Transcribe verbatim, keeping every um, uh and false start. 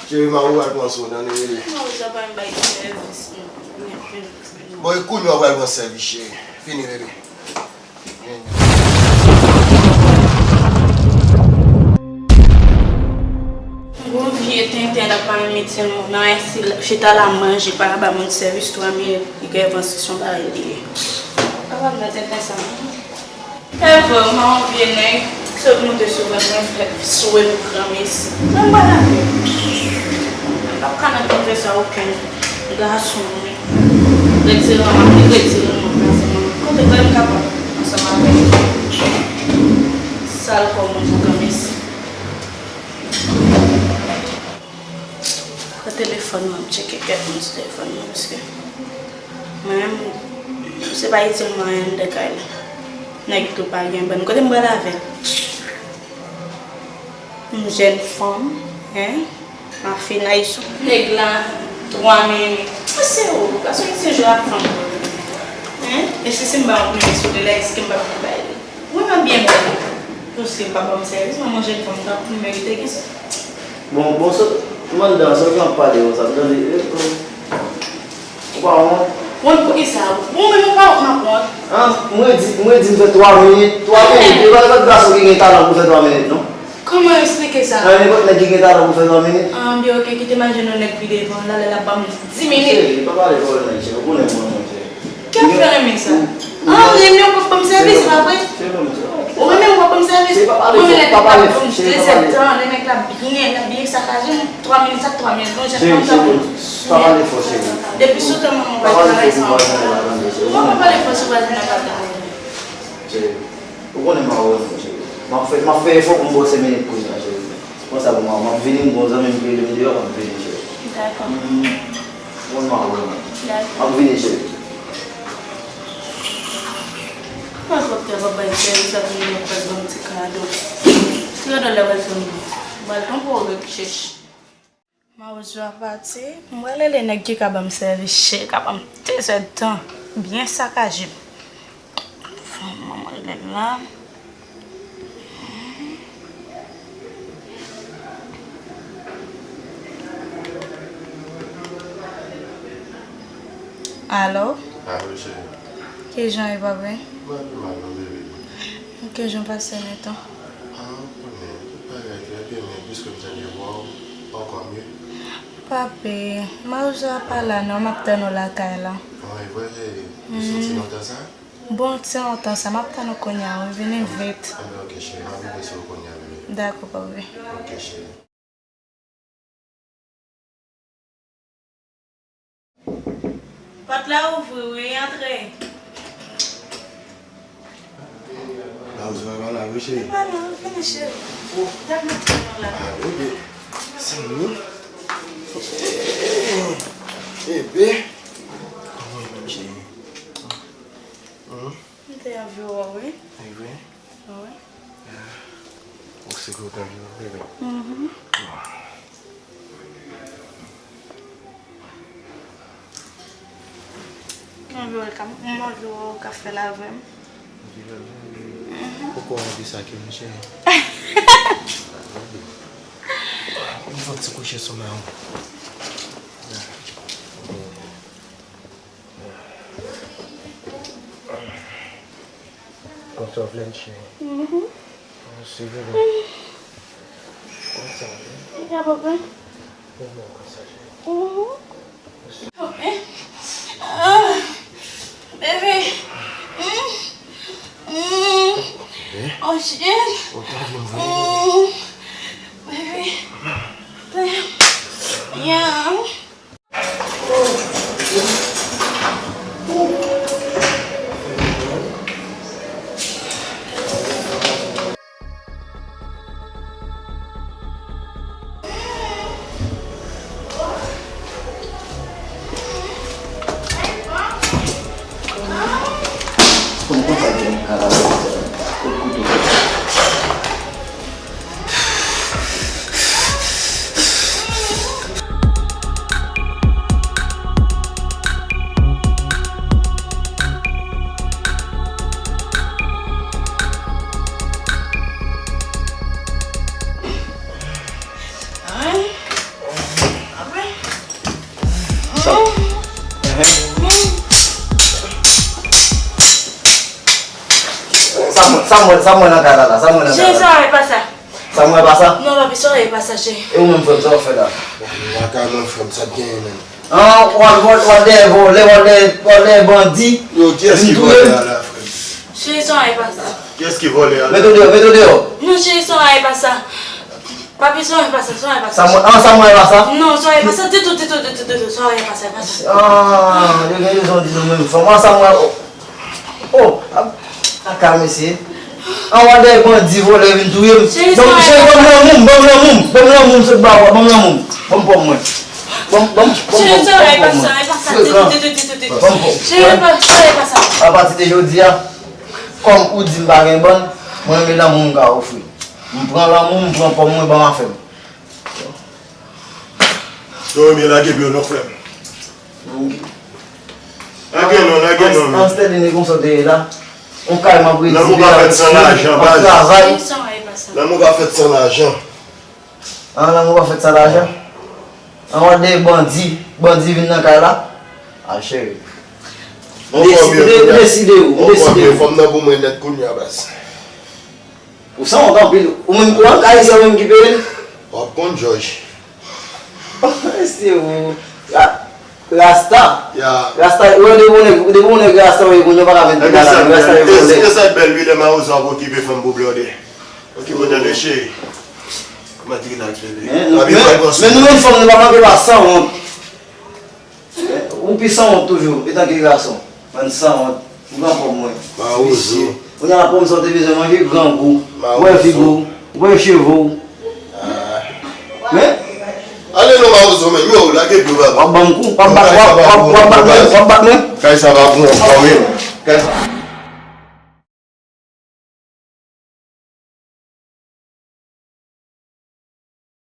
Cheri, m ap pral pran swen nan, bebe. Non, sa pa yon bay sèvis, non. Bon, e kounye a w pral pran sèvis, cheri. Vini, bebe. Vini. Bon vye tenten la pa mete nan esi chita la manje, pa ba moun sèvis twa minit, li gen vansisyon bagay li ye. Pa ba mwen tenten sa. Evre, m a yon vye nèg, sot moute sou vant mwen, fè swe pou granmesi. Mwen m pa lave. M p ap ka nan kontre sa okenn gason, wi. Retire m ap retire m nan plas mwen. Kote granm kapab ansanm avèk sal kò moun pou granmesi. Pran telefòn mwen, m tcheke kèk moun sou telefòn mwen, paske mwen menm, se pa itil mwen anyen anndan kay la. Nèg tou pa gen bann. Kote m pral avèk? Yon jèn fanm, en? Ma fille nice. Nèg la, twa minit. Mwen se ou, paske se jwe ak fanm. En? E si, si m ba yon premye souri la, èske m p ap bay li? Mwen pa byen bèl. Paske l pa ban m sèvis, mwen, mwen jèn fanm, m ta pou merite gen sa. Bon, bon, sa, m anndan, sa w gen ap pale konsa, m tande, e, e, ou pa wont? Wont pou ki sa? Ou menm ou pa wont, m ap wont. An, mwen di, mwen di m fè twa minit, twa minit, e pa nenpòt gason ki gen talan pou fè twa minit, non. Kòman eksplike sa? A, nenpòt nèg ki gen talan pou fè twa minit. An, byen, oke, kite m al jwenn yon nèg pi devan, la, lè l ap ban m dis minit. Cheri, pa pale pawòl nan, cheri, ou konnen mwen, mwen, cheri. Kè fè renmen sa? An, renmen ou p ap ban m sèvis, se pa vre? Ou renmen ou p ap ban m sèvis? Mwen, lè nèg la ban m de zèdtan, lè nèg la byen, l ap byen sakaje m, twa minit sa, twa minit, non, jèn fanm sa pou. Pa pale fò, cheri. Depi sou tan manman w pa travay sa, ou pa pale fò sou vwazen nan pa tande. Cheri, ou konnen m a wè mwen, cheri. M ap fè, m ap fè efò pou m ba w senk minit kounye a, cheri. Pran sa pou mwen, m ap vini, m gon zanmi m ki rele m deyò, m ap vini, cheri. Dakò. Ou konnen m a wè mwen. Dakò. M ap vini, cheri. Kòman fòk te ap bay sèvis ak moun nan pral ban m ti kado? Ti kado lè pral fè m ban. Bal tanpou w ret chèch. Mawozo a pati. M pral rele nèg ki ka ban m sèvis chè, ka ban m de zèdtan. Byen sakaje m. Manman rele la. Alo? Alo, cheri. Kijan e, papi? Mwen pi mal non, bebe. Kijan pase nèt an? A, ou konnen, tout bagay trè byen, men piske m tande vwa w, ankò mye. Papi, mawozo a pa la non, m ap tann ou lakay la. An, e vre, cheri? Ou santi lontan sa? Bon, ti lontan sa, m ap tann ou kounye a, wi, vini vit. Anben, oke, cheri, m ap rive sou ou kounye a, bebe. Dakò, papi. Oke, cheri. Pòt la ouvri wi, antre. Mawozo a pa la wi, cheri. Pa la, vini, cheri. Dam nan la. A, bebe. Sa nou? Bebe. Kòman w ye, cheri? Hum? M te anvi wè w, wi. E vre? Wi. Ou se ke w te anvi wè m, bebe? Mhm. M anvi wè l ka, m anvi wè w ka fè l avè m. Anvi l avè m, bebe? Mhm. Poko anvi sa ke m cheri. M fè yon ti kouche sou men w. Konsa w vle m, cheri? Mhm. Mèsi, bebe. Konsa, bebe. Ya, papa. Bebe, konsa, cheri. Mhm. Mèsi. Papa. Ah, bebe. Mm. Mm. Bebe. Oh, shit. Ou ta vle m vre, bebe? Mm. Bebe. Ya. Kòm konsa gen kalalè, kout kouto. Sa m wè, sa m wè nan kay la la, sa m wè nan kay la. Cheri, sa w wè pa sa. Sa m wè pa sa? Non, papi, sa w wè pa sa, cheri. E ou menm, frè m, sa w fè la? Lakay mwen, frè m, sa t genyen menm? An, w al vòl, w al dèyè vòlè, w al dèyè, w al dèyè bandi. Yo, kiyès ki vòlè a la, frè m? Cheri, sa w wè pa sa. Kiyès ki vòlè a la? Mete w deyò, mete w deyò. Non, cheri, sa w wè pa sa. Papi, sa w wè pa sa, sa w wè pa sa. Sa m wè, an, sa m wè pa sa? Non, sa w wè pa sa ditou, ditou, ditou, ditou, sa w wè pa sa, pa sa. An, yo gen rezon di nou menm fanm. An, sa m wè, oh, oh, a, a ka mesye. An, w al dèyè bandi vòlè vin touye m. Cheri, sa w wè pa sa. Cheri, ban m lanmou m, ban m lanmou m, ban m lanmou m, sot ba w, ban m lanmou m. Ban m pòm mwen. Ban m, ban m, ban m pòm mwen. Cheri, sa w wè pa sa, e pa sa ditou, ditou, ditou, ditou. Ban m pòm. Cheri, sa w wè pa sa. Apati de jodi a, kòm ou di m pa gen bann, mwen renmen lanmou m ka ofri. M pran lanmou m, m pran pòm mwen, ban m afè m. Yo, men lage pye w non, frè m. Lage non, lage non, men. Anstèdine konsa w te ye la. On kay m ap redi. Lanmou pa fèt san lajan, baz. Travay. Lanmou pa fèt san lajan. An, lanmou pa fèt san lajan. An, w al dèyè bandi, bandi vin nan kay la. A, cheri. Deside, deside ou, deside ou. Fòm nan pou mwen nèt kounye a, baz. Ou sanwont anpil. Ou menm, ou wè Ayisyen menm ki peye l? W ap konn, Jòj. Se ou. Ra-, Rasta. Ya. Rasta, ou wè depi ou nèg, depi ou nèg Rasta, ou konnen pa ka vin pita la, Rasta yo vòlè. E sa bèl, wi, lè mawozo ap okipe fanm pou blòdè. Okipe w tande, cheri. Kòman ti rilaks, bebe? Men nou, men, men nou menm fanm, nou pa manke pa sanwont. Ou pi sanwont toujou, etanke gason. Bann sanwont. M pran pòm mwen. Mawozo. Visye. Kounye a la pòm sa w te bezwen manje, grangou. Ou wè figi w, ou wè cheve w. Men. Ale non, mawozo, men. Yo, lage pye w, baba. W ap ban m kou, w ap bat, w ap, w ap, w ap bat mwen, w ap bat mwen. Kay sa pa pou ou ankò, men. Kay sa.